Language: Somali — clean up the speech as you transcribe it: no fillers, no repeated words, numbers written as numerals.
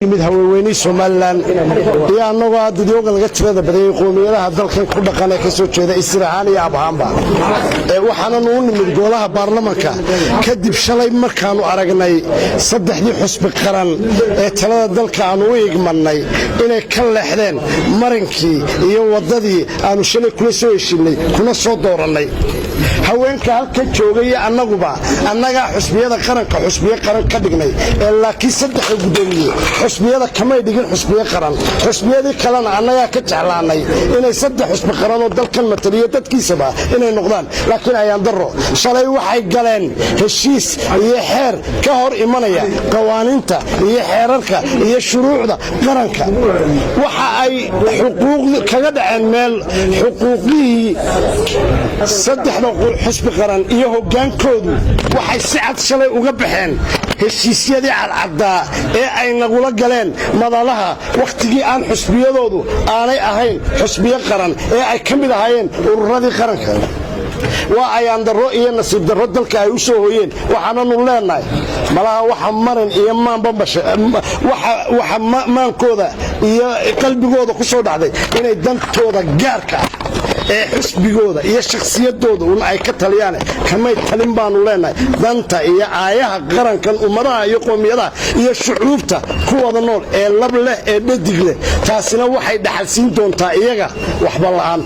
Mid haweenweynihii Somaliland iyo annagoo ah dadyooga laga tirada badayay, qoomiyadaha dalkan ku dhaqan ee ka soo jeeda isir ahaan iyo ab ahaanba, waxaana nuu nimid golaha baarlamanka kadib shalay markaannu aragnay saddexdii xusbi qaran ee talada dalka aannu u igmannay inay ka leexdeen marinkii iyo waddadii aannu shalay kula soo heshinnay kuna soo doorannay. Haweenka halka joogaya, annaguba annagaa xusbiyada qaranka xusbiyo qaran ka dhignay ee, laakiin saddexda guddoomiye xusbiyada kamay dhigin xusbiyo qaran. Xusbiyadii kalena annagaa ka jeclaanay inay saddex xusbi qaran oo dalkan mataliyo dadkiisaba inay noqdaan. Laakiin ayaan darro, shalay waxay galeen heshiis iyo xeer ka hor imanaya qawaaniinta iyo xeerarka iyo shuruucda qaranka. Waxa ay xuquuq kaga dhaceen meel xuquuqihii saddexda xusbi qaran iyo hoggaankoodu. Waxay si cad shalay uga baxeen heshiisyadii cadcaddaa ee ay nagula galeen madalaha wakhtigii aan xusbiyadoodu aanay ahayn xusbiyo qaran ee ay ka mid ahaayeen ururadii qaranka. Waa ayaan darro iyo nasiib darro dalka ay u soo hooyeen. Waxaananu leenahay, malaha waxa marin iyo maanba waxa maankooda iyo qalbigooda ku soo dhacday inay dantooda gaarka ah ee xusbigooda iyo shakhsiyadooda un ay ka taliyaan. Kamay talin baanu leenahay danta iyo aayaha qarankan, ummadaha iyo qoomiyadaha iyo shucuubta ku wada nool ee lab leh ee dhadig leh. Taasina waxay dhaxalsiin doontaa iyaga waxba la'aan.